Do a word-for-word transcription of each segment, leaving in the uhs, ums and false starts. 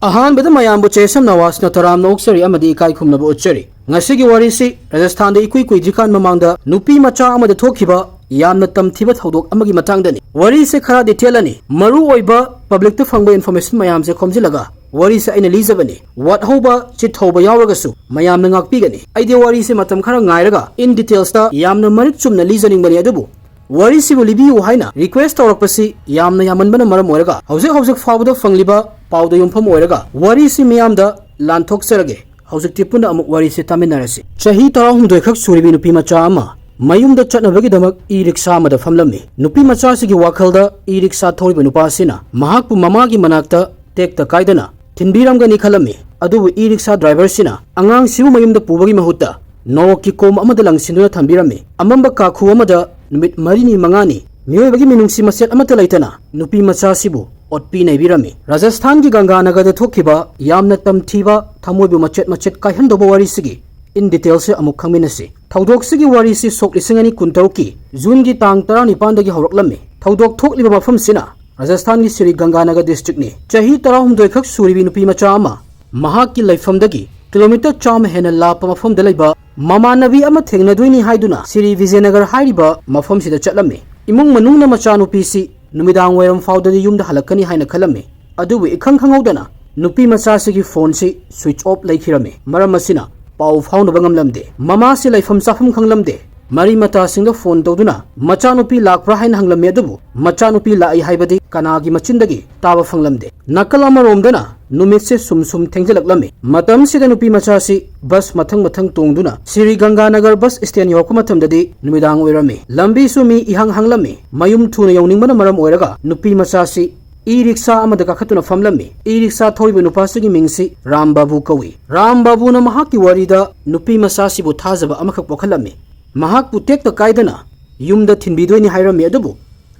ꯑꯍꯥꯟꯕꯗ ꯃꯌꯥꯝꯕꯨ ꯆꯦꯁꯝ ꯅꯋꯥꯖꯅ ꯇꯔꯥꯝꯅ ꯑꯣꯛꯆꯔꯤ ꯑꯃꯗꯤ ꯏꯀꯥꯏ ꯈꯨꯝꯅꯕ ꯎꯠꯆꯔꯤ꯫ ꯉꯁꯤꯒꯤ ꯋꯥꯔꯤꯁꯤ ꯔꯥꯖꯁꯊꯥꯟꯗ ꯏꯀꯨꯏ ꯀꯨꯏꯗ꯭ꯔꯤꯀꯥꯟ ꯃꯃꯥꯡꯗ ꯅꯨꯄꯤ ꯃꯆꯥ ꯑꯃꯗ ꯊꯣꯛꯈꯤꯕ ꯌꯥꯝꯅ ꯇꯝꯊꯤꯕ ꯊꯧꯗꯣꯛ ꯑꯃꯒꯤ ꯃꯇꯥꯡꯗꯅꯤ꯫ ꯋꯥꯔꯤꯁꯦ ꯈꯔ ꯗꯤꯇꯦꯜ ꯑꯅꯤ, ꯃꯔꯨ ꯑꯣꯏꯕ ꯄꯕ꯭ꯂꯤꯛꯇ ꯐꯪꯕ ꯏꯟꯐꯣꯔꯃꯦꯁꯟ ꯃꯌꯥꯝꯁꯦ ꯈꯣꯝꯖꯤꯜꯂꯒ ꯋꯥꯔꯤꯁꯦ ꯑꯩꯅ ꯂꯤꯖꯕꯅꯤ꯫ ꯋꯥꯠꯍꯧꯕ, ꯆꯤꯠ ꯍꯧꯕ ꯌꯥꯎꯔꯒꯁꯨ ꯃꯌꯥꯝꯅ ꯉꯥꯛꯄꯤꯒꯅꯤ꯫ ꯑꯩꯗꯤ ꯋꯥꯔꯤꯁꯦ ꯃꯇꯝ ꯈꯔ ꯉꯥꯏꯔꯒ in details ꯇ ꯌꯥꯝꯅ ꯃꯔꯤꯛ ꯆꯨꯝꯅ ꯂꯤꯖꯅꯤꯡꯕꯅꯤ, ꯑꯗꯨꯕꯨ ꯋꯥꯔꯤꯁꯤꯕꯨ ꯂꯤꯕꯤꯌꯨ ꯍꯥꯏꯅ ꯔꯤꯀ꯭ꯋꯦꯁ ꯇꯧꯔꯛꯄꯁꯤ ꯌꯥꯝꯅ ꯌꯥꯝꯃꯟꯕꯅ ꯃꯔꯝ ꯑꯣꯏꯔꯒ ꯍꯧꯖꯤꯛ ꯍꯧꯖꯤꯛ ꯐꯥꯎꯕꯗ ꯐꯪꯂꯤꯕ ꯄꯥꯎꯗ ꯌꯨꯝꯐꯝ ꯑꯣꯏꯔꯒ ꯋꯥꯔꯤꯁꯤ ꯃꯤꯌꯥꯝꯗ ꯂꯥꯟꯊꯣꯛꯆꯔꯒꯦ꯫ ꯍꯧꯖꯤꯛꯇꯤ ꯄꯨꯟꯅ ꯑꯃꯨꯛ ꯋꯥꯔꯤꯁꯤ ꯇꯥꯃꯤꯟꯅꯔꯁꯤ꯫ ꯆꯍꯤ ꯇꯔꯥꯍꯨꯝꯗꯣꯏ ꯈꯛ ꯁꯨꯔꯤꯕꯤ ꯅꯨꯄꯤ ꯃꯆꯥ ꯑꯃ ꯃꯌꯨꯝꯗ ꯆꯠꯅꯕꯒꯤꯗꯃꯛ ꯏ ꯔꯤꯛꯁꯥ ꯑꯃꯗ ꯐꯝꯂꯝꯃꯤ꯫ ꯅꯨꯄꯤ ꯃꯆꯥꯁꯤꯒꯤ ꯋꯥꯈꯜꯗ ꯏ ꯔꯤꯛꯁꯥ ꯊꯧꯔꯤꯕ ꯅꯨꯄꯥꯁꯤꯅ ꯃꯍꯥꯛꯄꯨ ꯃꯃꯥꯒꯤ ꯃꯅꯥꯛꯇ ꯇꯦꯛꯇ ꯀꯥꯏꯗꯅ ꯊꯤꯟꯕꯤꯔꯝꯒꯅꯤ ꯈꯜꯂꯝꯃꯤ꯫ ꯑꯗꯨꯕꯨ ꯏ ꯔꯤꯛꯁꯥ ꯗ꯭ꯔꯥꯏꯚꯔꯁꯤꯅ ꯑꯉꯥꯡꯁꯤꯕꯨ ꯃꯌꯨꯝꯗ ꯄꯨꯕꯒꯤ ꯃꯍꯨꯠꯇ ꯅꯣꯔꯣꯛꯀꯤ ꯀꯣꯝ ꯑꯃꯗ ꯂꯪꯁꯤꯟꯗꯨꯅ ꯊꯝꯕꯤꯔꯝꯃꯤ꯫ ꯑꯃꯝꯕ ꯀꯥꯈꯨ ꯑꯃꯗ ꯅꯨꯃꯤꯠ ꯃꯔꯤꯅꯤ ꯃꯉꯥꯅꯤ ꯃꯤꯑꯣꯏꯕꯒꯤ ꯃꯤꯅꯨꯡꯁꯤ ꯃꯆꯦꯠ ꯑꯃꯠꯇ ꯂꯩꯇꯅ ꯅꯨꯄꯤ ꯃꯆꯥꯁꯤꯕꯨ ꯑꯣꯠꯄꯤ ꯅꯩꯕꯤꯔꯝꯃꯤ꯫ ꯔꯥꯖꯁꯊꯥꯟꯒꯤ ꯒꯪꯒꯥꯅꯒꯔꯗ ꯊꯣꯛꯈꯤꯕ ꯌꯥꯝꯅ ꯇꯝꯊꯤꯕ, ꯊꯃꯣꯏꯕꯨ ꯃꯆꯦꯠ ꯃꯆꯦꯠ ꯀꯥꯏꯍꯟꯗꯧꯕ ꯋꯥꯔꯤꯁꯤꯒꯤ in details ꯁꯦ ꯑꯃꯨꯛ ꯈꯪꯃꯤꯟꯅꯁꯤ꯫ ꯊꯧꯗꯣꯛꯁꯤꯒꯤ ꯋꯥꯔꯤꯁꯤ ꯁꯣꯛ ꯂꯤꯁꯤꯡ ꯑꯅꯤ ꯀꯨꯟꯇꯔꯨꯛꯀꯤ ꯖꯨꯟꯒꯤ ꯇꯥꯡ ꯇꯔꯥꯅꯤꯄꯥꯟꯗꯒꯤ ꯍꯧꯔꯛꯂꯝꯃꯤ꯫ ꯊꯧꯗꯣꯛ ꯊꯣꯛꯂꯤꯕ ꯃꯐꯝꯁꯤꯅ ꯔꯥꯖꯁꯊꯥꯟꯒꯤ ꯁ꯭ꯔꯤ ꯒꯪꯒꯥꯅꯒꯔ ꯗꯤꯁꯇ꯭ꯔꯤꯛꯅꯤ꯫ ꯆꯍꯤ ꯇꯔꯥꯍꯨꯝꯗꯣꯏ ꯈꯛ ꯁꯨꯔꯤꯕꯤ ꯅꯨꯄꯤ ꯃꯆꯥ ꯑꯃ ꯃꯍꯥꯛꯀꯤ ꯂꯩꯐꯝꯗꯒꯤ ꯀꯤꯂꯣꯃꯤꯇꯔ ꯆꯥꯝꯃ ꯍꯦꯟꯅ ꯂꯥꯞꯄ ꯃꯐꯝꯗ ꯂꯩꯕ ꯃꯃꯥꯟꯅꯕꯤ ꯑꯃ ꯊꯦꯡꯅꯗꯣꯏꯅꯤ ꯍꯥꯏꯗꯨꯅ ꯁ꯭ꯔꯤ ꯕꯤꯖꯦꯅꯒꯔ ꯍꯥꯏꯔꯤꯕ ꯃꯐꯝꯁꯤꯗ ꯆꯠꯂꯝꯃꯤ꯫ ꯏꯃꯨꯡ ꯃꯅꯨꯡꯅ ꯃꯆꯥꯅꯨꯄꯤꯁꯤ ꯅꯨꯃꯤꯗꯥꯡ ꯋꯥꯏꯔꯝ ꯐꯥꯎꯗꯗꯤ ꯌꯨꯝꯗ ꯍꯜꯂꯛꯀꯅꯤ ꯍꯥꯏꯅ ꯈꯜꯂꯝꯃꯤ꯫ ꯑꯗꯨꯕꯨ ꯏꯈꯪ ꯈꯪꯍꯧꯗꯅ ꯅꯨꯄꯤ ꯃꯆꯥꯁꯤꯒꯤ ꯐꯣꯟꯁꯤ ꯁ꯭ꯋꯤꯆ ꯑꯣꯐ ꯂꯩꯈꯤꯔꯝꯃꯤ꯫ ꯃꯔꯝ ꯑꯁꯤꯅ ꯄꯥꯎ ꯐꯥꯎꯅꯕ ꯉꯝꯂꯝꯗꯦ꯫ ꯃꯃꯥꯁꯤ ꯂꯩꯐꯝ ꯆꯥꯐꯝ ꯈꯪꯂꯝꯗꯦ꯫ ꯃꯔꯤ ꯃꯇꯥꯁꯤꯡꯗ ꯐꯣꯟ ꯇꯧꯗꯨꯅ ꯃꯆꯥꯅꯨꯄꯤ ꯂꯥꯛꯄ꯭ꯔꯥ ꯍꯥꯏꯅ ꯍꯪꯂꯝꯃꯤ, ꯑꯗꯨꯕꯨ ꯃꯆꯥꯅꯨꯄꯤ ꯂꯥꯛꯏ ꯍꯥꯏꯕꯗꯤ ꯀꯅꯥꯒꯤ ꯃꯆꯤꯟꯗꯒꯤ ꯇꯥꯕ ꯐꯪꯂꯝꯗꯦ꯫ ꯅꯥꯀꯜ ꯑꯃꯔꯣꯝꯗꯅ ꯅꯨꯃꯤꯠꯁꯦ ꯁꯨꯝ ꯁꯨꯝ ꯊꯦꯡꯖꯤꯜꯂꯛꯂꯝꯃꯤ꯫ ꯃꯇꯝꯁꯤꯗ ꯅꯨꯄꯤ ꯃꯆꯥꯁꯤ ꯕꯁ ꯃꯊꯪ ꯃꯊꯪ ꯇꯣꯡꯗꯨꯅ ꯁ꯭ꯔꯤ ꯒꯪꯒꯥꯅꯒꯔ ꯕꯁ ꯁ꯭ꯇꯦꯟ ꯌꯧꯔꯛꯄ ꯃꯇꯝꯗꯗꯤ ꯅꯨꯃꯤꯗꯥꯡ ꯑꯣꯏꯔꯝꯃꯤ꯫ ꯂꯝꯕꯤꯁꯨ ꯃꯤ ꯏꯍꯥꯡ ꯍꯥꯡꯂꯝꯃꯤ꯫ ꯃꯌꯨꯝ ꯊꯨꯅ ꯌꯧꯅꯤꯡꯕꯅ ꯃꯔꯝ ꯑꯣꯏꯔꯒ ꯅꯨꯄꯤ ꯃꯆꯥꯁꯤ ꯏ ꯔꯤꯛꯁꯥ ꯑꯃꯗ ꯀꯥꯈꯠꯇꯨꯅ ꯐꯝꯂꯝꯃꯤ꯫ ꯏ ꯔꯤꯛꯁꯥ ꯊꯧꯔꯤꯕ ꯅꯨꯄꯥꯁꯤꯒꯤ ꯃꯤꯡꯁꯤ ꯔꯥꯝ ꯕꯥꯕꯨ ꯀꯧꯏ꯫ ꯔꯥꯝ ꯕꯥꯕꯨꯅ ꯃꯍꯥꯛꯀꯤ ꯋꯥꯔꯤꯗ ꯅꯨꯄꯤ ꯃꯆꯥꯁꯤꯕꯨ ꯊꯥꯖꯕ ꯑꯃꯈꯛ ꯄꯣꯛꯍꯜꯂꯝꯃꯤ꯫ ꯃꯍꯥꯛꯄꯨ ꯇꯦꯛꯇ ꯀꯥꯏꯗꯅ ꯌꯨꯝꯗ ꯊꯤꯟꯕꯤꯗꯣꯏꯅꯤ ꯍꯥꯏꯔꯝꯃꯤ, ꯑꯗꯨꯕꯨ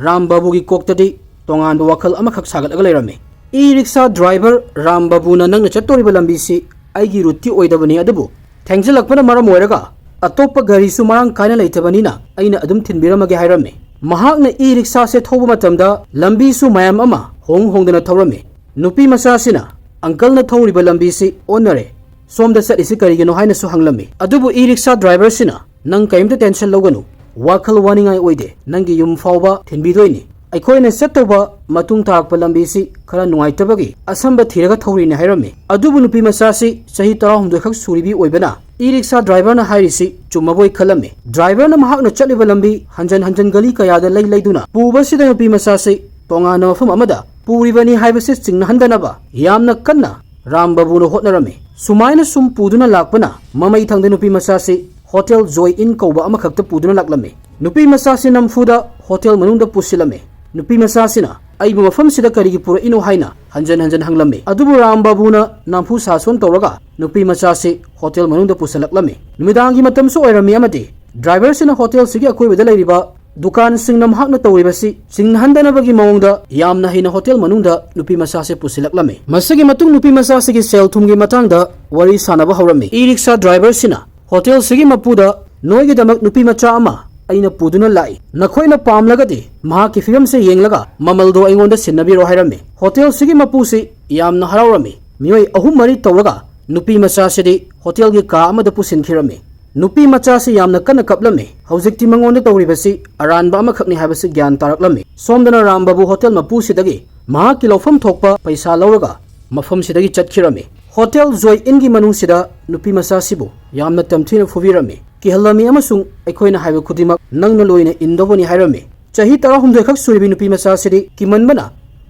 ꯔꯥꯝ ꯕꯥꯕꯨꯒꯤ ꯀꯣꯛꯇꯗꯤ ꯇꯣꯉꯥꯟꯕ ꯋꯥꯈꯜ ꯑꯃꯈꯛ ꯁꯥꯒꯠꯂꯒ ꯂꯩꯔꯝꯃꯤ꯫ ꯏ ꯔꯤꯛꯁꯥ ꯗ꯭ꯔꯥꯏꯚꯔ ꯔꯥꯝ ꯕꯥꯕꯨꯅ ꯅꯪꯅ ꯆꯠꯇꯣꯔꯤꯕ ꯂꯝꯕꯤꯁꯤ ꯑꯩꯒꯤ ꯔꯨꯠꯇꯤ ꯑꯣꯏꯗꯕꯅꯤ, ꯑꯗꯨꯕꯨ ꯊꯦꯡꯖꯤꯜꯂꯛꯄꯅ ꯃꯔꯝ ꯑꯣꯏꯔꯒ ꯑꯇꯣꯞꯄ ꯒꯥꯔꯤꯁꯨ ꯃꯔꯥꯡ ꯀꯥꯏꯅ ꯂꯩꯇꯕꯅꯤꯅ ꯑꯩꯅ ꯑꯗꯨꯝ ꯊꯤꯟꯕꯤꯔꯝꯃꯒꯦ ꯍꯥꯏꯔꯝꯃꯤ꯫ ꯃꯍꯥꯛꯅ ꯏ ꯔꯤꯛꯁꯥꯁꯦ ꯊꯧꯕ ꯃꯇꯝꯗ ꯂꯝꯕꯤꯁꯨ ꯃꯌꯥꯝ ꯑꯃ ꯍꯣꯡ ꯍꯣꯡꯗꯅ ꯊꯧꯔꯝꯃꯤ꯫ ꯅꯨꯄꯤ ꯃꯆꯥꯁꯤꯅ ꯑꯪꯀꯜꯅ ꯊꯧꯔꯤꯕ ꯂꯝꯕꯤꯁꯤ ꯑꯣꯟꯅꯔꯦ, ꯁꯣꯝꯗ ꯆꯠꯂꯤꯁꯤ ꯀꯔꯤꯒꯤꯅꯣ ꯍꯥꯏꯅꯁꯨ ꯍꯪꯂꯝꯃꯤ꯫ ꯑꯗꯨꯕꯨ ꯏ ꯔꯤꯛꯁꯥ ꯗ꯭ꯔꯥꯏꯚꯔꯁꯤꯅ, "ꯅꯪ ꯀꯔꯤꯝꯇ ꯇꯦꯟꯁꯟ ꯂꯧꯒꯅꯨ, ꯋꯥꯈꯜ ꯋꯥꯅꯤꯡꯉꯥꯏ ꯑꯣꯏꯗꯦ, ꯅꯪꯒꯤ ꯌꯨꯝ ꯐꯥꯎꯕ ꯊꯤꯟꯕꯤꯗꯣꯏꯅꯤ꯫ ꯑꯩꯈꯣꯏꯅ ꯆꯠꯇꯧꯕ ꯃꯇꯨꯡ ꯇꯥꯔꯛꯄ ꯂꯝꯕꯤꯁꯤ ꯈꯔ ꯅꯨꯡꯉꯥꯏꯇꯕꯒꯤ ꯑꯁꯝꯕ ꯊꯤꯔꯒ ꯊꯧꯔꯤꯅꯤ" ꯍꯥꯏꯔꯝꯃꯤ꯫ ꯑꯗꯨꯕꯨ ꯅꯨꯄꯤ ꯃꯆꯥꯁꯤ ꯆꯍꯤ ꯇꯔꯥꯍꯨꯝꯗꯣꯏ ꯈꯛ ꯁꯨꯔꯤꯕꯤ ꯑꯣꯏꯕꯅ ꯏ ꯔꯤꯛꯁꯥ ꯗ꯭ꯔꯥꯏꯚꯔꯅ ꯍꯥꯏꯔꯤꯁꯤ ꯆꯨꯝꯃꯕꯣꯏ ꯈꯜꯂꯝꯃꯤ꯫ ꯗ꯭ꯔꯥꯏꯚꯔꯅ ꯃꯍꯥꯛꯅ ꯆꯠꯂꯤꯕ ꯂꯝꯕꯤ ꯍꯟꯖꯟ ꯍꯟꯖꯟ ꯒꯂꯤ ꯀꯌꯥꯗ ꯂꯩ ꯂꯩꯗꯨꯅ ꯄꯨꯕꯁꯤꯗ ꯅꯨꯄꯤ ꯃꯆꯥꯁꯤ ꯇꯣꯉꯥꯟꯕ ꯃꯐꯝ ꯑꯃꯗ ꯄꯨꯔꯤꯕꯅꯤ ꯍꯥꯏꯕꯁꯤ ꯆꯤꯡꯅꯍꯟꯗꯅꯕ ꯌꯥꯝꯅ ꯀꯟꯅ ꯔꯥꯝ ꯕꯥꯕꯨꯅ ꯍꯣꯠꯅꯔꯝꯃꯤ꯫ ꯁꯨꯃꯥꯏꯅ ꯁꯨꯝ ꯄꯨꯗꯨꯅ ꯂꯥꯛꯄꯅ ꯃꯃꯩ ꯊꯪꯗ ꯅꯨꯄꯤ ꯃꯆꯥꯁꯤ ꯍꯣꯇꯦꯜ ꯖꯣꯏ ꯏꯟ ꯀꯧꯕ ꯑꯃꯈꯛꯇ ꯄꯨꯗꯨꯅ ꯂꯥꯛꯂꯝꯃꯤ꯫ ꯅꯨꯄꯤ ꯃꯆꯥꯁꯤ ꯅꯝꯐꯨꯗ ꯍꯣꯇꯦꯜ ꯃꯅꯨꯡꯗ ꯄꯨꯁꯤꯜꯂꯝꯃꯤ꯫ ꯅꯨꯄꯤ ꯃꯆꯥꯁꯤꯅ, "ꯑꯩꯕꯨ ꯃꯐꯝꯁꯤꯗ ꯀꯔꯤꯒꯤ ꯄꯨꯔꯛꯏꯅꯣ?" ꯍꯥꯏꯅ ꯍꯟꯖꯟ ꯍꯟꯖꯟ ꯍꯪꯂꯝꯃꯤ꯫ ꯑꯗꯨꯕꯨ ꯔꯥꯝ ꯕꯥꯕꯨꯅ ꯅꯝꯐꯨ ꯁꯥꯁꯣꯟ ꯇꯧꯔꯒ ꯅꯨꯄꯤ ꯃꯆꯥꯁꯤ ꯍꯣꯇꯦꯜ ꯃꯅꯨꯡꯗ ꯄꯨꯁꯤꯜꯂꯛꯂꯝꯃꯤ꯫ ꯅꯨꯃꯤꯗꯥꯡꯒꯤ ꯃꯇꯝꯁꯨ ꯑꯣꯏꯔꯝꯃꯤ ꯑꯃꯗꯤ ꯗ꯭ꯔꯥꯏꯚꯔꯁꯤꯅ ꯍꯣꯇꯦꯜꯁꯤꯒꯤ ꯑꯀꯣꯏꯕꯗ ꯂꯩꯔꯤꯕ ꯗꯨꯀꯥꯟꯁꯤꯡꯅ ꯃꯍꯥꯛꯅ ꯇꯧꯔꯤꯕꯁꯤ ꯆꯤꯡꯅꯍꯟꯗꯅꯕꯒꯤ ꯃꯑꯣꯡꯗ ꯌꯥꯝꯅ ꯍꯩꯅ ꯍꯣꯇꯦꯜ ꯃꯅꯨꯡꯗ ꯅꯨꯄꯤ ꯃꯆꯥꯁꯦ ꯄꯨꯁꯤꯜꯂꯛꯂꯝꯃꯤ꯫ ꯃꯁꯤꯒꯤ ꯃꯇꯨꯡ ꯅꯨꯄꯤ ꯃꯆꯥꯁꯤꯒꯤ ꯁꯦꯜ ꯊꯨꯝꯒꯤ ꯃꯇꯥꯡꯗ ꯋꯥꯔꯤ ꯁꯥꯅꯕ ꯍꯧꯔꯝꯃꯤ꯫ ꯏ ꯔꯤꯛꯁꯥ ꯗ꯭ꯔꯥꯏꯚꯔꯁꯤꯅ ꯍꯣꯇꯦꯜꯁꯤꯒꯤ ꯃꯄꯨꯗ, "ꯅꯣꯏꯒꯤꯗꯃꯛ ꯅꯨꯄꯤ ꯃꯆꯥ ꯑꯃ ꯑꯩꯅ ꯄꯨꯗꯨꯅ ꯂꯥꯛꯏ꯫ ꯅꯈꯣꯏꯅ ꯄꯥꯝꯂꯒꯗꯤ ꯃꯍꯥꯛꯀꯤ ꯐꯤꯕꯝꯁꯦ ꯌꯦꯡꯂꯒ ꯃꯃꯜꯗꯣ ꯑꯩꯉꯣꯟꯗ ꯁꯤꯟꯅꯕꯤꯔꯣ" ꯍꯥꯏꯔꯝꯃꯤ꯫ ꯍꯣꯇꯦꯜꯁꯤꯒꯤ ꯃꯄꯨꯁꯤ ꯌꯥꯝꯅ ꯍꯔꯥꯎꯔꯝꯃꯤ꯫ ꯃꯤꯑꯣꯏ ꯑꯍꯨꯝ ꯃꯔꯤ ꯇꯧꯔꯒ ꯅꯨꯄꯤ ꯃꯆꯥꯁꯤꯗꯤ ꯍꯣꯇꯦꯜꯒꯤ ꯀꯥ ꯑꯃꯗ ꯄꯨꯁꯤꯟꯈꯤꯔꯝꯃꯤ꯫ ꯅꯨꯄꯤ ꯃꯆꯥꯁꯤ ꯌꯥꯝꯅ ꯀꯟꯅ ꯀꯞꯂꯝꯃꯤ꯫ ꯍꯧꯖꯤꯛꯇꯤ ꯃꯉꯣꯟꯗ ꯇꯧꯔꯤꯕꯁꯤ ꯑꯔꯥꯟꯕ ꯑꯃꯈꯛꯅꯤ ꯍꯥꯏꯕꯁꯤ ꯒ꯭ꯌꯥꯟ ꯇꯥꯔꯛꯂꯝꯃꯤ꯫ ꯁꯣꯝꯗꯅ ꯔꯥꯝ ꯕꯥꯕꯨ ꯍꯣꯇꯦꯜ ꯃꯄꯨꯁꯤꯗꯒꯤ ꯃꯍꯥꯛꯀꯤ ꯂꯧꯐꯝ ꯊꯣꯛꯄ ꯄꯩꯁꯥ ꯂꯧꯔꯒ ꯃꯐꯝꯁꯤꯗꯒꯤ ꯆꯠꯈꯤꯔꯝꯃꯤ꯫ ꯍꯣꯇꯦꯜ ꯖꯣꯏ ꯏꯟꯒꯤ ꯃꯅꯨꯡꯁꯤꯗ ꯅꯨꯄꯤ ꯃꯆꯥꯁꯤꯕꯨ ꯌꯥꯝꯅ ꯇꯝꯊꯤꯅ ꯐꯨꯕꯤꯔꯝꯃꯤ꯫ ꯀꯤꯍꯜꯂꯝꯃꯤ ꯑꯃꯁꯨꯡ "ꯑꯩꯈꯣꯏꯅ ꯍꯥꯏꯕ ꯈꯨꯗꯤꯡꯃꯛ ꯅꯪꯅ ꯂꯣꯏꯅ ꯏꯟꯗꯧꯕꯅꯤ" ꯍꯥꯏꯔꯝꯃꯤ꯫ ꯆꯍꯤ ꯇꯔꯥꯍꯨꯝꯗꯣꯏ ꯈꯛ ꯁꯨꯔꯤꯕꯤ ꯅꯨꯄꯤ ꯃꯆꯥꯁꯤꯗꯤ ꯀꯤꯃꯟꯕꯅ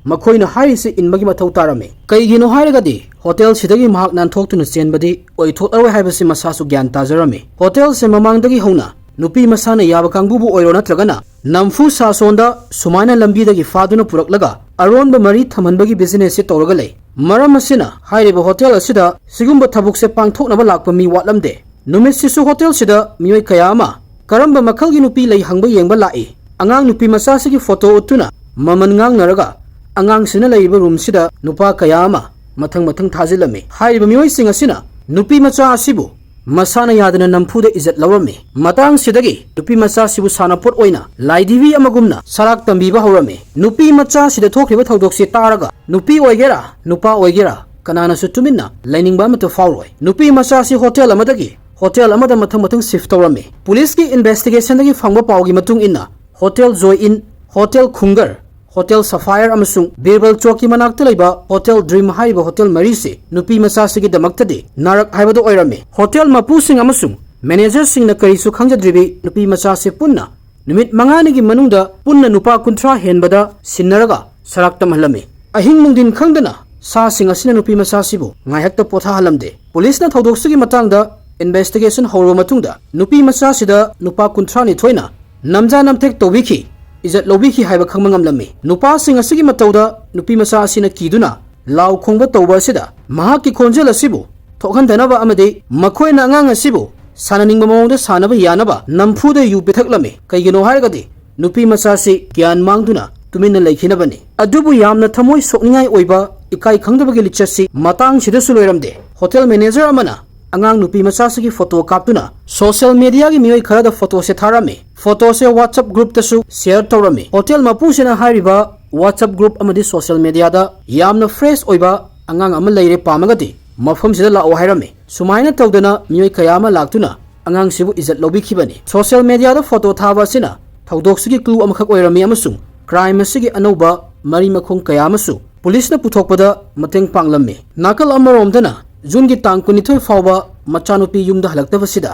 ꯃꯈꯣꯏꯅ ꯍꯥꯏꯔꯤꯁꯤ ꯏꯟꯕꯒꯤ ꯃꯊꯧ ꯇꯥꯔꯝꯃꯤ꯫ ꯀꯩꯒꯤꯅꯣ ꯍꯥꯏꯔꯒꯗꯤ ꯍꯣꯇꯦꯜꯁꯤꯗꯒꯤ ꯃꯍꯥꯛ ꯅꯥꯟꯊꯣꯛꯇꯨꯅ ꯆꯦꯟꯕꯗꯤ ꯑꯣꯏꯊꯣꯛꯂꯔꯣꯏ ꯍꯥꯏꯕꯁꯤ ꯃꯁꯥꯁꯨ ꯒ꯭ꯌꯥꯟ ꯇꯥꯖꯔꯝꯃꯤ꯫ ꯍꯣꯇꯦꯜꯁꯦ ꯃꯃꯥꯡꯗꯒꯤ ꯍꯧꯅ ꯅꯨꯄꯤ ꯃꯁꯥꯅ ꯌꯥꯕ ꯀꯥꯡꯕꯨꯕꯨ ꯑꯣꯏꯔꯣ ꯅꯠꯇ꯭ꯔꯒꯅ ꯅꯝꯐꯨ ꯁꯥꯁꯣꯟꯗ ꯁꯨꯃꯥꯏꯅ ꯂꯝꯕꯤꯗꯒꯤ ꯐꯥꯗꯨꯅ ꯄꯨꯔꯛꯂꯒ ꯑꯔꯣꯟꯕ ꯃꯔꯤ ꯊꯝꯍꯟꯕꯒꯤ ꯕꯤꯖꯤꯅꯦꯁꯁꯤ ꯇꯧꯔꯒ ꯂꯩ꯫ ꯃꯔꯝ ꯑꯁꯤꯅ ꯍꯥꯏꯔꯤꯕ ꯍꯣꯇꯦꯜ ꯑꯁꯤꯗ ꯁꯤꯒꯨꯝꯕ ꯊꯕꯛꯁꯦ ꯄꯥꯡꯊꯣꯛꯅꯕ ꯂꯥꯛꯄ ꯃꯤ ꯋꯥꯠꯂꯝꯗꯦ꯫ ꯅꯨꯃꯤꯠꯁꯤꯁꯨ ꯍꯣꯇꯦꯜꯁꯤꯗ ꯃꯤꯑꯣꯏ ꯀꯌꯥ ꯑꯃ ꯀꯔꯝꯕ ꯃꯈꯜꯒꯤ ꯅꯨꯄꯤ ꯂꯩ ꯍꯪꯕ ꯌꯦꯡꯕ ꯂꯥꯛꯏ꯫ ꯑꯉꯥꯡ ꯅꯨꯄꯤ ꯃꯆꯥꯁꯤꯒꯤ ꯐꯣꯇꯣ ꯎꯠꯇꯨꯅ ꯃꯃꯜ ꯉꯥꯡꯅꯔꯒ ꯑꯉꯥꯡꯁꯤꯡꯅ ꯂꯩꯔꯤꯕ ꯔꯨꯝꯁꯤꯗ ꯅꯨꯄꯥ ꯀꯌꯥ ꯑꯃ ꯃꯊꯪ ꯃꯊꯪ ꯊꯥꯖꯤꯜꯂꯝꯃꯤ꯫ ꯍꯥꯏꯔꯤꯕ ꯃꯤꯑꯣꯏꯁꯤꯡ ꯑꯁꯤꯅ ꯅꯨꯄꯤ ꯃꯆꯥ ꯑꯁꯤꯕꯨ ꯃꯁꯥꯅ ꯌꯥꯗꯅ ꯅꯝꯐꯨꯗ ꯏꯖꯠ ꯂꯧꯔꯝꯃꯤ꯫ ꯃꯇꯥꯡꯁꯤꯗꯒꯤ ꯅꯨꯄꯤ ꯃꯆꯥꯁꯤꯕꯨ ꯁꯥꯟꯅꯄꯣꯠ ꯑꯣꯏꯅ ꯂꯥꯏꯙꯤꯕꯤ ꯑꯃꯒꯨꯝꯅ ꯁꯔꯥꯛ ꯇꯝꯕꯤꯕ ꯍꯧꯔꯝꯃꯤ꯫ ꯅꯨꯄꯤ ꯃꯆꯥꯁꯤꯗ ꯊꯣꯛꯈ꯭ꯔꯤꯕ ꯊꯧꯗꯣꯛꯁꯤ ꯇꯥꯔꯒ ꯅꯨꯄꯤ ꯑꯣꯏꯒꯦꯔꯥ ꯅꯨꯄꯥ ꯑꯣꯏꯒꯦꯔꯥ ꯀꯅꯥꯅꯁꯨ ꯇꯨꯃꯤꯟꯅ ꯂꯩꯅꯤꯡꯕ ꯑꯃꯠꯇ ꯐꯥꯎꯔꯣꯏ꯫ ꯅꯨꯄꯤ ꯃꯆꯥ ꯑꯁꯤ ꯍꯣꯇꯦꯜ ꯑꯃꯗꯒꯤ ꯍꯣꯇꯦꯜ ꯑꯃꯗ ꯃꯊꯪ ꯃꯊꯪ ꯁꯤꯐ ꯇꯧꯔꯝꯃꯤ꯫ ꯄꯨꯂꯤꯁꯀꯤ ꯏꯟꯚꯦꯁꯇꯤꯒꯦꯁꯟꯗꯒꯤ ꯐꯪꯕ ꯄꯥꯎꯒꯤ ꯃꯇꯨꯡ ꯏꯟꯅ, ꯍꯣꯇꯦꯜ ꯖꯣꯏ ꯏꯟ, ꯍꯣꯇꯦꯜ ꯈꯨꯡꯒꯔ, ꯍꯣꯇꯦꯜ ꯁꯐꯥꯌꯔ ꯑꯃꯁꯨꯡ ꯕꯤꯔꯕꯜ ꯆꯣꯛꯀꯤ ꯃꯅꯥꯛꯇ ꯂꯩꯕ ꯍꯣꯇꯦꯜ ꯗ꯭ꯔꯤꯝ ꯍꯥꯏꯔꯤꯕ ꯍꯣꯇꯦꯜ ꯃꯔꯤꯁꯤ ꯅꯨꯄꯤ ꯃꯆꯥꯁꯤꯒꯤꯗꯃꯛꯇꯗꯤ ꯅꯥꯔꯛ ꯍꯥꯏꯕꯗꯨ ꯑꯣꯏꯔꯝꯃꯤ꯫ ꯍꯣꯇꯦꯜ ꯃꯄꯨꯁꯤꯡ ꯑꯃꯁꯨꯡ ꯃꯦꯅꯦꯖꯔꯁꯤꯡꯅ ꯀꯔꯤꯁꯨ ꯈꯪꯖꯗ꯭ꯔꯤꯕꯤ ꯅꯨꯄꯤ ꯃꯆꯥꯁꯤ ꯄꯨꯟꯅ ꯅꯨꯃꯤꯠ ꯃꯉꯥꯅꯤꯒꯤ ꯃꯅꯨꯡꯗ ꯄꯨꯟꯅ ꯅꯨꯄꯥ ꯀꯨꯟꯊ꯭ꯔꯥ ꯍꯦꯟꯕꯗ ꯁꯤꯟꯅꯔꯒ ꯁꯔꯥꯛ ꯇꯝꯍꯜꯂꯝꯃꯤ꯫ ꯑꯍꯤꯡ ꯅꯨꯡꯊꯤꯟ ꯈꯪꯗꯅ ꯁꯥꯁꯤꯡ ꯑꯁꯤꯅ ꯅꯨꯄꯤ ꯃꯆꯥꯁꯤꯕꯨ ꯉꯥꯏꯍꯥꯛꯇ ꯄꯣꯊꯥꯍꯜꯂꯝꯗꯦ꯫ ꯄꯨꯂꯤꯁꯅ ꯊꯧꯗꯣꯛꯁꯤꯒꯤ ꯃꯇꯥꯡꯗ ꯏꯟꯚꯦꯁꯇꯤꯒꯦꯁꯟ ꯍꯧꯔꯕ ꯃꯇꯨꯡꯗ ꯅꯨꯄꯤ ꯃꯆꯥꯁꯤꯗ ꯅꯨꯄꯥ ꯀꯨꯟꯊ꯭ꯔꯥ ꯅꯤꯊꯣꯏꯅ ꯅꯝꯖꯥ ꯅꯝꯊꯦꯛ ꯇꯧꯕꯤꯈꯤ, ꯏꯖꯠ ꯂꯧꯕꯤꯈꯤ ꯍꯥꯏꯕ ꯈꯪꯕ ꯉꯝꯂꯝꯃꯤ꯫ ꯅꯨꯄꯥꯁꯤꯡ ꯑꯁꯤꯒꯤ ꯃꯇꯧꯗ ꯅꯨꯄꯤ ꯃꯆꯥ ꯑꯁꯤꯅ ꯀꯤꯗꯨꯅ ꯂꯥꯎ ꯈꯣꯡꯕ ꯇꯧꯕ ꯑꯁꯤꯗ ꯃꯍꯥꯛꯀꯤ ꯈꯣꯟꯖꯦꯜ ꯑꯁꯤꯕꯨ ꯊꯣꯛꯍꯟꯗꯅꯕ ꯑꯃꯗꯤ ꯃꯈꯣꯏꯅ ꯑꯉꯥꯡ ꯑꯁꯤꯕꯨ ꯁꯥꯟꯅꯅꯤꯡꯕ ꯃꯑꯣꯡꯗ ꯁꯥꯟꯅꯕ ꯌꯥꯅꯕ ꯅꯝꯐꯨꯗ ꯌꯨ ꯄꯤꯊꯛꯂꯝꯃꯤ꯫ ꯀꯩꯒꯤꯅꯣ ꯍꯥꯏꯔꯒꯗꯤ ꯅꯨꯄꯤ ꯃꯆꯥꯁꯤ ꯒ꯭ꯌꯥꯟ ꯃꯥꯡꯗꯨꯅ ꯇꯨꯃꯤꯟꯅ ꯂꯩꯈꯤꯅꯕꯅꯤ꯫ ꯑꯗꯨꯕꯨ ꯌꯥꯝꯅ ꯊꯃꯣꯏ ꯁꯣꯛꯅꯤꯡꯉꯥꯏ ꯑꯣꯏꯕ ꯏꯀꯥꯏ ꯈꯪꯗꯕꯒꯤ ꯂꯤꯆꯠꯁꯤ ꯃꯇꯥꯡꯁꯤꯗꯁꯨ ꯂꯣꯏꯔꯝꯗꯦ꯫ ꯍꯣꯇꯦꯜ ꯃꯦꯅꯦꯖꯔ ꯑꯃꯅ ꯑꯉꯥꯡ ꯅꯨꯄꯤ ꯃꯆꯥꯁꯤꯒꯤ ꯐꯣꯇꯣ ꯀꯥꯞꯇꯨꯅ ꯁꯣꯁꯤꯌꯦꯜ ꯃꯦꯗꯤꯌꯥꯒꯤ ꯃꯤꯑꯣꯏ ꯈꯔꯗ ꯐꯣꯇꯣꯁꯦ ꯊꯥꯔꯝꯃꯤ꯫ ꯐꯣꯇꯣꯁꯦ WhatsApp ꯒ꯭ꯔꯨꯞꯇꯁꯨ ꯁꯦꯌꯔ ꯇꯧꯔꯝꯃꯤ꯫ ꯍꯣꯇꯦꯜ ꯃꯄꯨꯁꯤꯅ ꯍꯥꯏꯔꯤꯕ WhatsApp ꯒ꯭ꯔꯨꯞ ꯑꯃꯗꯤ ꯁꯣꯁꯤꯌꯦꯜ ꯃꯦꯗꯤꯌꯥꯗ ꯌꯥꯝꯅ ꯐ꯭ꯔꯦꯁ ꯑꯣꯏꯕ ꯑꯉꯥꯡ ꯑꯃ ꯂꯩꯔꯦ, ꯄꯥꯝꯃꯒꯗꯤ ꯃꯐꯝꯁꯤꯗ ꯂꯥꯛꯑꯣ ꯍꯥꯏꯔꯝꯃꯤ꯫ ꯁꯨꯃꯥꯏꯅ ꯇꯧꯗꯅ ꯃꯤꯑꯣꯏ ꯀꯌꯥ ꯑꯃ ꯂꯥꯛꯇꯨꯅ ꯑꯉꯥꯡꯁꯤꯕꯨ ꯏꯖꯠ ꯂꯧꯕꯤꯈꯤꯕꯅꯤ꯫ ꯁꯣꯁꯤꯌꯦꯜ ꯃꯦꯗꯤꯌꯥꯗ ꯐꯣꯇꯣ ꯊꯥꯕ ꯑꯁꯤꯅ ꯊꯧꯗꯣꯛꯁꯤꯒꯤ ꯀ꯭ꯂꯨ ꯑꯃꯈꯛ ꯑꯣꯏꯔꯝꯃꯤ ꯑꯃꯁꯨꯡ ꯀ꯭ꯔꯥꯏꯝ ꯑꯁꯤꯒꯤ ꯑꯅꯧꯕ ꯃꯔꯤ ꯃꯈꯣꯡ ꯀꯌꯥ ꯑꯃꯁꯨ ꯄꯨꯂꯤꯁꯅ ꯄꯨꯊꯣꯛꯄꯗ ꯃꯇꯦꯡ ꯄꯥꯡꯂꯝꯃꯤ꯫ ꯅꯥꯀꯜ ꯑꯃꯔꯣꯝꯗꯅ ꯖꯨꯟꯒꯤ ꯇꯥꯡ ꯀꯨꯟꯅꯤꯊꯣꯏ ꯐꯥꯎꯕ ꯃꯆꯥꯅꯨꯄꯤ ꯌꯨꯝꯗ ꯍꯜꯂꯛꯇꯕꯁꯤꯗ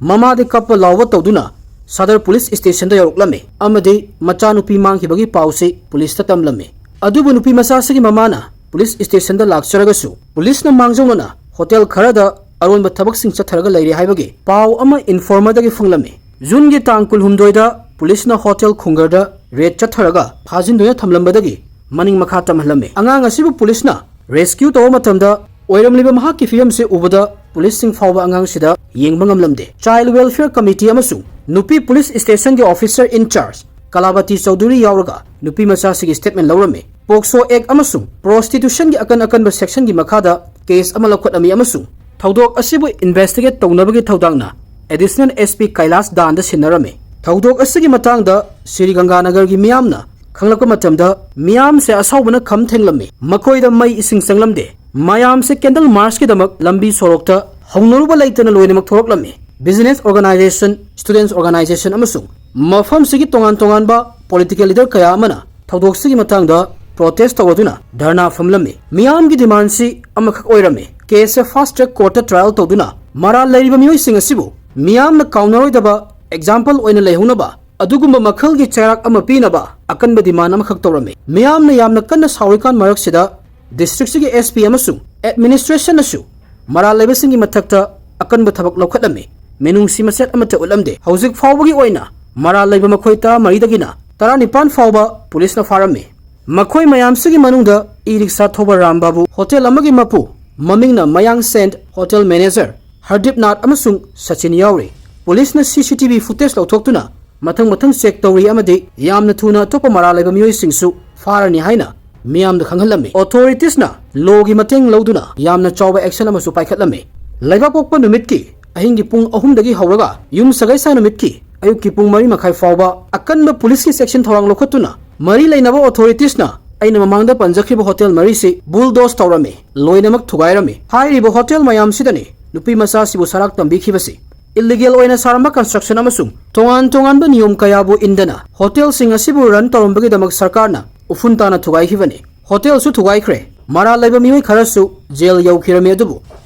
ꯃꯃꯥꯗꯤ ꯀꯞꯄ ꯂꯥꯎꯕ ꯇꯧꯗꯨꯅ ꯁꯗꯔ ꯄꯨꯂꯤꯁ ꯁ꯭ꯇꯦꯁꯟꯗ ꯌꯧꯔꯛꯂꯝꯃꯤ ꯑꯃꯗꯤ ꯃꯆꯥꯅꯨꯄꯤ ꯃꯥꯡꯈꯤꯕꯒꯤ ꯄꯥꯎꯁꯤ ꯄꯨꯂꯤꯁꯇ ꯇꯝꯂꯝꯃꯤ꯫ ꯑꯗꯨꯕꯨ ꯅꯨꯄꯤ ꯃꯆꯥꯁꯤꯒꯤ ꯃꯃꯥꯅ ꯄꯨꯂꯤꯁ ꯁ꯭ꯇꯦꯁꯟꯗ ꯂꯥꯛꯆꯔꯒꯁꯨ ꯄꯨꯂꯤꯁꯅ ꯃꯥꯡꯖꯧꯅꯅ ꯍꯣꯇꯦꯜ ꯈꯔꯗ ꯑꯔꯣꯟꯕ ꯊꯕꯛꯁꯤꯡ ꯆꯠꯊꯔꯒ ꯂꯩꯔꯦ ꯍꯥꯏꯕꯒꯤ ꯄꯥꯎ ꯑꯃ ꯏꯟꯐꯣꯔꯃꯔꯗꯒꯤ ꯐꯪꯂꯝꯃꯤ꯫ ꯖꯨꯟꯒꯤ ꯇꯥꯡ ꯀꯨꯟꯍꯨꯝꯗꯣꯏꯗ ꯄꯨꯂꯤꯁꯅ ꯍꯣꯇꯦꯜ ꯈꯨꯡꯒꯔꯗ ꯔꯦꯗ ꯆꯠꯊꯔꯒ ꯐꯥꯖꯤꯟꯗꯨꯅ ꯊꯝꯂꯝꯕꯗꯒꯤ ꯃꯅꯤꯡ ꯃꯈꯥ ꯇꯝꯍꯜꯂꯝꯃꯤ꯫ ꯑꯉꯥꯡ ꯑꯁꯤꯕꯨ ꯄꯨꯂꯤꯁꯅ ꯔꯦꯁꯀ꯭ꯌꯨ ꯇꯧꯕ ꯃꯇꯝꯗ ꯑꯣꯏꯔꯝꯂꯤꯕ ꯃꯍꯥꯛꯀꯤ ꯐꯤꯕꯝꯁꯤ ꯎꯕꯗ ꯄꯨꯂꯤꯁꯁꯤꯡ ꯐꯥꯎꯕ ꯑꯉꯥꯡꯁꯤꯗ ꯌꯦꯡꯕ ꯉꯝꯂꯝꯗꯦ꯫ ꯆꯥꯏꯜ ꯋꯦꯜꯐꯤꯌꯔ ꯀꯃꯤꯇꯤ ꯑꯃꯁꯨꯡ ꯅꯨꯄꯤ ꯄꯨꯂꯤꯁ ꯁ꯭ꯇꯦꯁꯟꯒꯤ ꯑꯣꯐꯤꯁꯔ ꯏꯟꯆꯥꯔꯖ ꯀꯂꯥꯕꯇꯤ ꯆꯧꯙꯨꯔꯤ ꯌꯥꯎꯔꯒ ꯅꯨꯄꯤ ꯃꯆꯥꯁꯤꯒꯤ ꯁ꯭ꯇꯦꯠꯃꯦꯟ ꯂꯧꯔꯝꯃꯤ꯫ ꯄꯣꯛꯁꯣ ꯑꯦꯛ ꯑꯃꯁꯨꯡ ꯄ꯭ꯔꯣꯁꯇꯤꯇ꯭ꯌꯨꯁꯟꯒꯤ ꯑꯀꯟ ꯑꯀꯟꯕ ꯁꯦꯛꯁꯟꯒꯤ ꯃꯈꯥꯗ ꯀꯦꯁ ꯑꯃ ꯂꯧꯈꯠꯂꯝꯃꯤ ꯑꯃꯁꯨꯡ ꯊꯧꯗꯣꯛ ꯑꯁꯤꯕꯨ ꯏꯟꯚꯦꯁꯇꯤꯒꯦꯠ ꯇꯧꯅꯕꯒꯤ ꯊꯧꯗꯥꯡꯅ ꯑꯦꯗꯤꯁꯅꯦꯜ ꯑꯦꯁ ꯄꯤ ꯀꯩꯂꯥꯁ ꯗꯥꯟꯗ ꯁꯤꯟꯅꯔꯝꯃꯤ꯫ ꯊꯧꯗꯣꯛ ꯑꯁꯤꯒꯤ ꯃꯇꯥꯡꯗ ꯁ꯭ꯔꯤ ꯒꯪꯒꯥꯅꯒꯔꯒꯤ ꯃꯤꯌꯥꯝꯅ ꯈꯪꯂꯛꯄ ꯃꯇꯝꯗ ꯃꯤꯌꯥꯝꯁꯦ ꯑꯁꯥꯎꯕꯅ ꯈꯝ ꯊꯦꯡꯂꯝꯃꯤ꯫ ꯃꯈꯣꯏꯗ ꯃꯩ ꯏꯁꯤꯡ ꯆꯪꯂꯝꯗꯦ꯫ ꯃꯌꯥꯝꯁꯦ candle marchꯀꯤꯗꯃꯛ ꯂꯝꯕꯤ ꯁꯣꯔꯣꯛꯇ ꯍꯧꯅꯔꯨꯕ ꯂꯩꯇꯅ ꯂꯣꯏꯅꯃꯛ ꯊꯣꯔꯛꯂꯝꯃꯤ꯫ Business organisation, students organisation ꯑꯃꯁꯨꯡ ꯃꯐꯝꯁꯤꯒꯤ ꯇꯣꯉꯥꯟ ꯇꯣꯉꯥꯟꯕ political leader ꯀꯌꯥ ꯑꯃꯅ ꯊꯧꯗꯣꯛꯁꯤꯒꯤ ꯃꯇꯥꯡꯗ protest ꯇꯧꯔꯗꯨꯅ ꯙꯔꯅꯥ ꯐꯝꯂꯝꯃꯤ꯫ ꯃꯤꯌꯥꯝꯒꯤ demandꯁꯤ ꯑꯃꯈꯛ ꯑꯣꯏꯔꯝꯃꯤ꯫ Caseꯁꯦ fast track courtꯇ trial ꯇꯧꯗꯨꯅ ꯃꯔꯥꯜ ꯂꯩꯔꯤꯕ ꯃꯤꯑꯣꯏꯁꯤꯡ ꯑꯁꯤꯕꯨ ꯃꯤꯌꯥꯝꯅ ꯀꯥꯎꯅꯔꯣꯏꯗꯕ example ꯑꯣꯏꯅ ꯂꯩꯍꯧꯅꯕ ꯑꯗꯨꯒꯨꯝꯕ ꯃꯈꯜꯒꯤ ꯆꯩꯔꯥꯛ ꯑꯃ ꯄꯤꯅꯕ ꯑꯀꯟꯕ demand ꯑꯃꯈꯛ ꯇꯧꯔꯝꯃꯤ꯫ ꯃꯤꯌꯥꯝꯅ ꯌꯥꯝꯅ ꯀꯟꯅ ꯁꯥꯎꯔꯤꯀꯥꯟ ꯃꯔꯛꯁꯤꯗ districtꯁꯤꯒꯤ SP ꯑꯃꯁꯨꯡ administrationꯅꯁꯨ ꯃꯔꯥꯜ ꯂꯩꯕꯁꯤꯡꯒꯤ ꯃꯊꯛꯇ ꯑꯀꯟꯕ ꯊꯕꯛ ꯂꯧꯈꯠꯂꯝꯃꯤ꯫ ꯃꯤꯅꯨꯡꯁꯤ ꯃꯁꯦꯠ ꯑꯃꯠꯇ ꯎꯠꯂꯝꯗꯦ꯫ ꯍꯧꯖꯤꯛ ꯐꯥꯎꯕꯒꯤ ꯑꯣꯏꯅ ꯃꯔꯥꯜ ꯂꯩꯕ ꯃꯈꯣꯏ ꯇꯔꯥꯃꯔꯤꯗꯒꯤꯅ ꯇꯔꯥꯅꯤꯄꯥꯟ ꯐꯥꯎꯕ ꯄꯨꯂꯤꯁꯅ ꯐꯥꯔꯝꯃꯤ꯫ ꯃꯈꯣꯏ ꯃꯌꯥꯝꯁꯤꯒꯤ ꯃꯅꯨꯡꯗ e-rickshaw ꯊꯧꯕ ꯔꯥꯝ ꯕꯥꯕꯨ, ꯍꯣꯇꯦꯜ ꯑꯃꯒꯤ ꯃꯄꯨ, ꯃꯃꯤꯡꯅ ꯃꯌꯥꯡ ꯁꯦꯟ, ꯍꯣꯇꯦꯜ manager ꯍꯔꯗꯤꯞ ꯅꯥꯊ ꯑꯃꯁꯨꯡ ꯁꯆꯤꯟ ꯌꯥꯎꯔꯤ꯫ ꯄꯨꯂꯤꯁꯅ CCTV footage ꯂꯧꯊꯣꯛꯇꯨꯅ ꯃꯊꯪ ꯃꯊꯪ check ꯇꯧꯔꯤ ꯑꯃꯗꯤ ꯌꯥꯝꯅ ꯊꯨꯅ ꯑꯇꯣꯞꯄ ꯃꯔꯥꯜ ꯂꯩꯕ ꯃꯤꯑꯣꯏꯁꯤꯡꯁꯨ ꯐꯥꯔꯅꯤ ꯍꯥꯏꯅ ꯃꯤꯌꯥꯝꯗ ꯈꯪꯍꯜꯂꯝꯃꯤ꯫ Authoritiesꯅ lawꯒꯤ ꯃꯇꯦꯡ ꯂꯧꯗꯨꯅ ꯌꯥꯝꯅ ꯆꯥꯎꯕ action ꯑꯃꯁꯨ ꯄꯥꯏꯈꯠꯂꯝꯃꯤ꯫ ꯂꯩꯕꯥꯛꯄꯣꯛꯄ ꯅꯨꯃꯤꯠꯀꯤ ꯑꯍꯤꯡꯒꯤ ꯄꯨꯡ ꯑꯍꯨꯝꯗꯒꯤ ꯍꯧꯔꯒ ꯌꯨꯝꯁꯀꯩꯁ ꯅꯨꯃꯤꯠꯀꯤ ꯑꯌꯨꯛꯀꯤ ꯄꯨꯡ ꯃꯔꯤ ꯃꯈꯥꯏ ꯐꯥꯎꯕ ꯑꯀꯟꯕ ꯄꯨꯂꯤꯁꯀꯤ section ꯊꯧꯔꯥꯡ ꯂꯧꯈꯠꯇꯨꯅ ꯃꯔꯤ ꯂꯩꯅꯕ authoritiesꯅ ꯑꯩꯅ ꯃꯃꯥꯡꯗ ꯄꯟꯖꯈ꯭ꯔꯤꯕ ꯍꯣꯇꯦꯜ ꯃꯔꯤꯁꯤ bulldoze ꯇꯧꯔꯝꯃꯤ꯫ ꯂꯣꯏꯅꯃꯛ ꯊꯨꯒꯥꯏꯔꯝꯃꯤ꯫ ꯍꯥꯏꯔꯤꯕ ꯍꯣꯇꯦꯜ ꯃꯌꯥꯝꯁꯤꯗꯅꯤ ꯅꯨꯄꯤ ꯃꯆꯥꯁꯤꯕꯨ ꯁꯔꯥꯛ ꯇꯝꯕꯤꯈꯤꯕꯁꯤ꯫ Illegal ꯑꯣꯏꯅ ꯁꯥꯔꯝꯕ construction ꯑꯃꯁꯨꯡ ꯇꯣꯉꯥꯟ ꯇꯣꯉꯥꯟꯕ ꯅꯤꯌꯣꯝ ꯀꯌꯥꯕꯨ ꯏꯟꯗꯅ ꯍꯣꯇꯦꯜꯁꯤꯡ ꯑꯁꯤꯕꯨ run ꯇꯧꯔꯝꯕꯒꯤꯗꯃꯛ ꯁꯔꯀꯥꯔꯅ ꯎꯐꯨꯟ ꯇꯥꯅ ꯊꯨꯒꯥꯏꯈꯤꯕꯅꯤ꯫ ꯍꯣꯇꯦꯜꯁꯨ ꯊꯨꯒꯥꯏꯈ꯭ꯔꯦ꯫ ꯃꯔꯥꯜ ꯂꯩꯕ ꯃꯤꯑꯣꯏ ꯈꯔꯁꯨ ꯖꯦꯜ ꯌꯧꯈꯤꯔꯝꯃꯤ꯫ ꯑꯗꯨꯕꯨ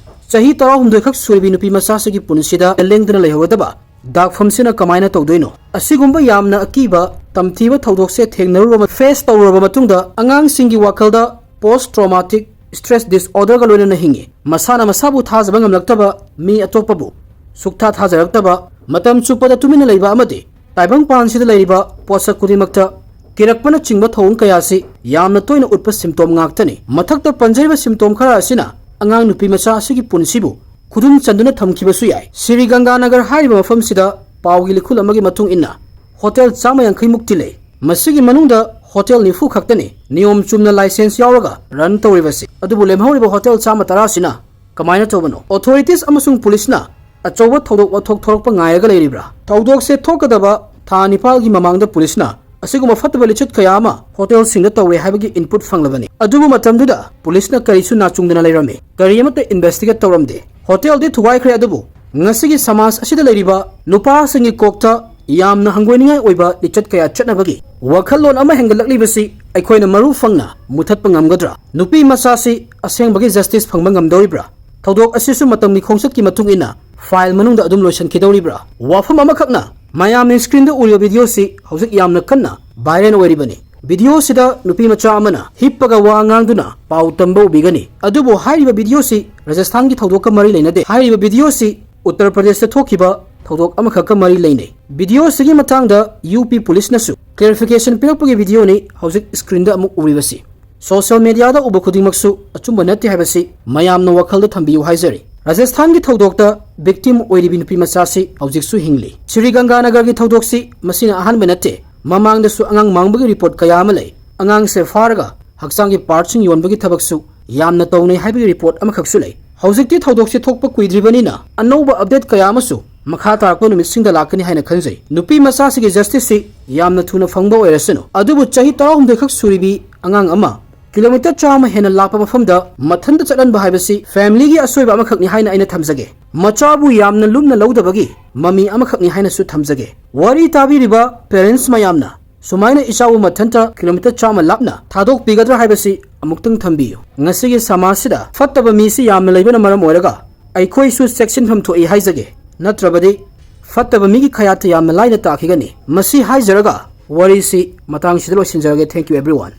ꯆꯍꯤ ꯇꯔꯥꯍꯨꯝꯗꯣꯏ ꯈꯛ ꯁꯨꯔꯕꯤ ꯅꯨꯄꯤ ꯃꯆꯥꯁꯤꯒꯤ ꯄꯨꯟꯁꯤꯗ ꯂꯦꯡꯗꯅ ꯂꯩꯍꯧꯔꯗꯕ ꯗꯥꯛꯐꯝꯁꯤꯅ ꯀꯃꯥꯏꯅ ꯇꯧꯗꯣꯏꯅꯣ? ꯑꯁꯤꯒꯨꯝꯕ ꯌꯥꯝꯅ ꯑꯀꯤꯕ ꯇꯝꯊꯤꯕ ꯊꯧꯗꯣꯛꯁꯦ ꯊꯦꯡꯅꯔꯨꯔꯕ, face ꯇꯧꯔꯨꯔꯕ ꯃꯇꯨꯡꯗ ꯑꯉꯥꯡꯁꯤꯡꯒꯤ ꯋꯥꯈꯜꯗ post traumatic stress disorderꯒ ꯂꯣꯏꯅꯅ ꯍꯤꯡꯉꯤ꯫ ꯃꯁꯥꯅ ꯃꯁꯥꯕꯨ ꯊꯥꯖꯕ ꯉꯝꯂꯛꯇꯕ, ꯃꯤ ꯑꯇꯣꯞꯄꯕꯨ ꯁꯨꯛꯊꯥ ꯊꯥꯖꯔꯛꯇꯕ, ꯃꯇꯝ ꯆꯨꯞꯄꯗ ꯇꯨꯃꯤꯟꯅ ꯂꯩꯕ ꯑꯃꯗꯤ ꯇꯥꯏꯕꯪꯄꯥꯟꯁꯤꯗ ꯂꯩꯔꯤꯕ ꯄꯣꯠꯁꯛ ꯈꯨꯗꯤꯡꯃꯛꯇ ꯀꯤꯔꯛꯄꯅꯆꯤꯡꯕ ꯊꯧꯑꯣꯡ ꯀꯌꯥ ꯑꯁꯤ ꯌꯥꯝꯅ ꯇꯣꯏꯅ ꯎꯠꯄ symptom ꯉꯥꯛꯇꯅꯤ꯫ ꯃꯊꯛꯇ ꯄꯟꯖꯔꯤꯕ symptom ꯈꯔ ꯑꯁꯤꯅ ꯑꯉꯥꯡ ꯅꯨꯄꯤ ꯃꯆꯥ ꯑꯁꯤꯒꯤ ꯄꯨꯟꯁꯤꯕꯨ ꯈꯨꯗꯨꯝ ꯆꯟꯗꯨꯅ ꯊꯝꯈꯤꯕꯁꯨ ꯌꯥꯏ꯫ ꯁ꯭ꯔꯤ ꯒꯪꯒꯥꯅꯒꯔ ꯍꯥꯏꯔꯤꯕ ꯃꯐꯝꯁꯤꯗ ꯄꯥꯎꯒꯤ ꯂꯤꯈꯨꯜ ꯑꯃꯒꯤ ꯃꯇꯨꯡ ꯏꯟꯅ ꯍꯣꯇꯦꯜ ꯆꯥꯝꯃ ꯌꯥꯡꯈꯩ ꯃꯨꯛꯇꯤ ꯂꯩ꯫ ꯃꯁꯤꯒꯤ ꯃꯅꯨꯡꯗ ꯍꯣꯇꯦꯜ ꯅꯤꯐꯨ ꯈꯛꯇꯅꯤ ꯅꯤꯌꯣꯝ ꯆꯨꯝꯅ license ꯌꯥꯎꯔꯒ run ꯇꯧꯔꯤꯕꯁꯤ꯫ ꯑꯗꯨꯕꯨ ꯂꯦꯝꯍꯧꯔꯤꯕ ꯍꯣꯇꯦꯜ ꯆꯥꯝꯃ ꯇꯔꯥꯁꯤꯅ ꯀꯃꯥꯏꯅ ꯇꯧꯕꯅꯣ? Authorities ꯑꯃꯁꯨꯡ ꯄꯨꯂꯤꯁꯅ ꯑꯆꯧꯕ ꯊꯧꯗꯣꯛ ꯋꯥꯊꯣꯛ ꯊꯣꯔꯛꯄ ꯉꯥꯏꯔꯒ ꯂꯩꯔꯤꯕ꯭ꯔꯥ? ꯊꯧꯗꯣꯛꯁꯦ ꯊꯣꯛꯀꯗꯕ ꯊꯥ ꯅꯤꯄꯥꯜꯒꯤ ꯃꯃꯥꯡꯗ ꯄꯨꯂꯤꯁꯅ ꯑꯁꯤꯒꯨꯝꯕ ꯐꯠꯇꯕ ꯂꯤꯆꯠ ꯀꯌꯥ ꯑꯃ ꯍꯣꯇꯦꯜꯁꯤꯡꯗ ꯇꯧꯔꯦ ꯍꯥꯏꯕꯒꯤ ꯏꯟꯄꯨꯠ ꯐꯪꯂꯕꯅꯤ꯫ ꯑꯗꯨꯕꯨ ꯃꯇꯝꯗꯨꯗ ꯄꯨꯂꯤꯁꯅ ꯀꯔꯤꯁꯨ ꯅꯥꯆꯨꯡꯗꯅ ꯂꯩꯔꯝꯃꯤ, ꯀꯔꯤ ꯑꯃꯠꯇ ꯏꯟꯚꯦꯁꯇꯤꯒꯦꯠ ꯇꯧꯔꯝꯗꯦ꯫ ꯍꯣꯇꯦꯜꯗꯤ ꯊꯨꯒꯥꯏꯈ꯭ꯔꯦ, ꯑꯗꯨꯕꯨ ꯉꯁꯤꯒꯤ ꯁꯃꯥꯖ ꯑꯁꯤꯗ ꯂꯩꯔꯤꯕ ꯅꯨꯄꯥꯁꯤꯡꯒꯤ ꯀꯣꯛꯇ ꯌꯥꯝꯅ ꯍꯪꯒꯣꯏꯅꯤꯡꯉꯥꯏ ꯑꯣꯏꯕ ꯂꯤꯆꯠ ꯀꯌꯥ ꯆꯠꯅꯕꯒꯤ ꯋꯥꯈꯜꯂꯣꯟ ꯑꯃ ꯍꯦꯟꯒꯠꯂꯛꯂꯤꯕꯁꯤ ꯑꯩꯈꯣꯏꯅ ꯃꯔꯨ ꯐꯪꯅ ꯃꯨꯊꯠꯄ ꯉꯝꯒꯗ꯭ꯔꯥ? ꯅꯨꯄꯤ ꯃꯆꯥꯁꯤ ꯑꯁꯦꯡꯕꯒꯤ ꯖꯁꯇꯤꯁ ꯐꯪꯕ ꯉꯝꯗꯧꯔꯤꯕ꯭ꯔꯥ? ꯊꯧꯗꯣꯛ ꯑꯁꯤꯁꯨ ꯃꯇꯝꯒꯤ ꯈꯣꯡꯆꯠꯀꯤ ꯃꯇꯨꯡ ꯏꯟꯅ ꯐꯥꯏꯜ ꯃꯅꯨꯡꯗ ꯑꯗꯨꯝ ꯂꯣꯏꯁꯤꯟꯈꯤꯗꯧꯔꯤꯕ꯭ꯔꯥ? ꯋꯥꯐꯝ ꯑꯃꯈꯛꯅ, ꯃꯌꯥꯝꯅ ꯁ꯭ꯀ꯭ꯔꯤꯟꯗ ꯎꯔꯤꯕ ꯚꯤꯗꯤꯑꯣꯁꯤ ꯍꯧꯖꯤꯛ ꯌꯥꯝꯅ ꯀꯟꯅ ꯚꯥꯏꯔꯦꯜ ꯑꯣꯏꯔꯤꯕꯅꯤ꯫ ꯚꯤꯗꯤꯑꯣꯁꯤꯗ ꯅꯨꯄꯤ ꯃꯆꯥ ꯑꯃꯅ ꯍꯤꯞꯄꯒ ꯋꯥ ꯉꯥꯡꯗꯨꯅ ꯄꯥꯎ ꯇꯝꯕ ꯎꯕꯤꯒꯅꯤ꯫ ꯑꯗꯨꯕꯨ ꯍꯥꯏꯔꯤꯕ ꯚꯤꯗꯤꯑꯣꯁꯤ ꯔꯥꯖꯁꯊꯥꯟꯒꯤ ꯊꯧꯗꯣꯛꯀ ꯃꯔꯤ ꯂꯩꯅꯗꯦ꯫ ꯍꯥꯏꯔꯤꯕ ꯚꯤꯗꯤꯑꯣꯁꯤ ꯎꯠꯇꯔ ꯄ꯭ꯔꯗꯦꯁꯇ ꯊꯣꯛꯈꯤꯕ ꯊꯧꯗꯣꯛ ꯑꯃꯈꯛꯀ ꯃꯔꯤ ꯂꯩꯅꯩ꯫ ꯚꯤꯗꯤꯑꯣꯁꯤꯒꯤ ꯃꯇꯥꯡꯗ ꯌꯨ ꯄꯤ ꯄꯨꯂꯤꯁꯅꯁꯨ ꯀ꯭ꯂꯦꯔꯤꯐꯤꯀꯦꯁꯟ ꯄꯤꯔꯛꯄꯒꯤ ꯚꯤꯗꯤꯑꯣꯅꯤ ꯍꯧꯖꯤꯛ ꯁ꯭ꯀ꯭ꯔꯤꯟꯗ ꯑꯃꯨꯛ ꯎꯔꯤꯕꯁꯤ꯫ ꯁꯣꯁꯤꯌꯦꯜ ꯃꯦꯗꯤꯌꯥꯗ ꯎꯕ ꯈꯨꯗꯤꯡꯃꯛꯁꯨ ꯑꯆꯨꯝꯕ ꯅꯠꯇꯦ ꯍꯥꯏꯕꯁꯤ ꯃꯌꯥꯝꯅ ꯋꯥꯈꯜꯗ ꯊꯝꯕꯤꯌꯨ ꯍꯥꯏꯖꯔꯤ꯫ ꯔꯥꯖꯁꯊꯥꯟꯒꯤ ꯊꯧꯗꯣꯛꯇ ꯚꯤꯛꯇꯤꯝ ꯑꯣꯏꯔꯤꯕꯤ ꯅꯨꯄꯤ ꯃꯆꯥꯁꯤ ꯍꯧꯖꯤꯛꯁꯨ ꯍꯤꯡꯂꯤ꯫ ꯁ꯭ꯔꯤ ꯒꯪꯒꯥꯅꯒꯔꯒꯤ ꯊꯧꯗꯣꯛꯁꯤ ꯃꯁꯤꯅ ꯑꯍꯥꯟꯕ ꯅꯠꯇꯦ꯫ ꯃꯃꯥꯡꯗꯁꯨ ꯑꯉꯥꯡ ꯃꯥꯡꯕꯒꯤ ꯔꯤꯄꯣꯔꯠ ꯀꯌꯥ ꯑꯃ ꯂꯩ꯫ ꯑꯉꯥꯡꯁꯦ ꯐꯥꯔꯒ ꯍꯛꯆꯥꯡꯒꯤ ꯄꯥꯔꯠꯁꯤꯡ ꯌꯣꯟꯕꯒꯤ ꯊꯕꯛꯁꯨ ꯌꯥꯝꯅ ꯇꯧꯅꯩ ꯍꯥꯏꯕꯒꯤ ꯔꯤꯄꯣꯔꯠ ꯑꯃꯈꯛꯁꯨ ꯂꯩ꯫ ꯍꯧꯖꯤꯛꯇꯤ ꯊꯧꯗꯣꯛꯁꯤ ꯊꯣꯛꯄ ꯀꯨꯏꯗ꯭ꯔꯤꯕꯅꯤꯅ ꯑꯅꯧꯕ ꯑꯞꯗꯦꯠ ꯀꯌꯥ ꯑꯃꯁꯨ ꯃꯈꯥ ꯇꯥꯔꯛꯄ ꯅꯨꯃꯤꯠꯁꯤꯡꯗ ꯂꯥꯛꯀꯅꯤ ꯍꯥꯏꯅ ꯈꯟꯖꯩ꯫ ꯅꯨꯄꯤ ꯃꯆꯥꯁꯤꯒꯤ ꯖꯁꯇꯤꯁꯁꯤ ꯌꯥꯝꯅ ꯊꯨꯅ ꯐꯪꯕ ꯑꯣꯏꯔꯁꯅꯨ, ꯑꯗꯨꯕꯨ ꯆꯍꯤ ꯇꯔꯥꯍꯨꯝꯗꯣꯏ ꯈꯛ ꯁꯨꯔꯤꯕꯤ ꯑꯉꯥꯡ ꯑꯃ ꯀꯤꯂꯣꯃꯤꯇꯔ ꯆꯥꯝꯃ ꯍꯦꯟꯅ ꯂꯥꯞꯄ ꯃꯐꯝꯗ ꯃꯊꯟꯇ ꯆꯠꯍꯟꯕ ꯍꯥꯏꯕꯁꯤ ꯐꯦꯃꯤꯂꯤꯒꯤ ꯑꯁꯣꯏꯕ ꯑꯃꯈꯛꯅꯤ ꯍꯥꯏꯅ ꯑꯩꯅ ꯊꯝꯖꯒꯦ꯫ ꯃꯆꯥꯕꯨ ꯌꯥꯝꯅ ꯂꯨꯝꯅ ꯂꯧꯗꯕꯒꯤ ꯃꯃꯤ ꯑꯃꯈꯛꯅꯤ ꯍꯥꯏꯅꯁꯨ ꯊꯝꯖꯒꯦ꯫ ꯋꯥꯔꯤ ꯇꯥꯕꯤꯔꯤꯕ ꯄꯦꯔꯦꯟꯠꯁ ꯃꯌꯥꯝꯅ ꯁꯨꯃꯥꯏꯅ ꯏꯆꯥꯕꯨ ꯃꯊꯟꯇ ꯀꯤꯂꯣꯃꯤꯇꯔ ꯆꯥꯝꯃ ꯂꯥꯞꯅ ꯊꯥꯗꯣꯛꯄꯤꯒꯗ꯭ꯔꯥ ꯍꯥꯏꯕꯁꯤ ꯑꯃꯨꯛꯇꯪ ꯊꯝꯕꯤꯌꯨ꯫ ꯉꯁꯤꯒꯤ ꯁꯃꯥꯖꯁꯤꯗ ꯐꯠꯇꯕ ꯃꯤꯁꯤ ꯌꯥꯝꯅ ꯂꯩꯕꯅ ꯃꯔꯝ ꯑꯣꯏꯔꯒ ꯑꯩꯈꯣꯏꯁꯨ ꯆꯦꯛꯁꯤꯟꯐꯝ ꯊꯣꯛꯏ ꯍꯥꯏꯖꯒꯦ, ꯅꯠꯇ꯭ꯔꯕꯗꯤ ꯐꯠꯇꯕ ꯃꯤꯒꯤ ꯈꯌꯥꯠꯇ ꯌꯥꯝꯅ ꯂꯥꯏꯅ ꯇꯥꯈꯤꯒꯅꯤ꯫ ꯃꯁꯤ ꯍꯥꯏꯖꯔꯒ ꯋꯥꯔꯤꯁꯤ ꯃꯇꯥꯡꯁꯤꯗ ꯂꯣꯏꯁꯤꯟꯖꯔꯒꯦ꯫ Thank you everyone꯫